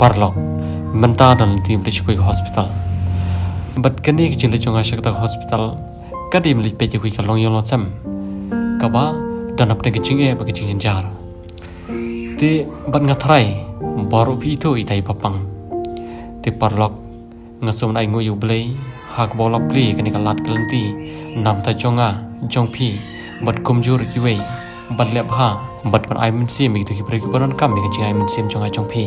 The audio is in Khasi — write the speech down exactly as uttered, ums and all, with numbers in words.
Paralok, mynta don lynti ba leit sha kawei ka hospital. Bad kane ka jingleit jong nga sha kata ka hospital ka dei ban leit peit ïa kawei ka longïing longsem kaba don hapdeng ka jingeh bad ka jingjynjar. Te bad nga tharai baroh phi ithuh itai ba pang. Te paralok, nga sngewbha ai nguh ïa U Blei ha kaba u la plie kane ka lad ka lynti namar jong nga, jong phi bad kumjuh kiwei ban leh bha bad ban ai mynsiem ïa kito ki briew kiba donkam ïa ka jingai mynsiem jong nga jong phi.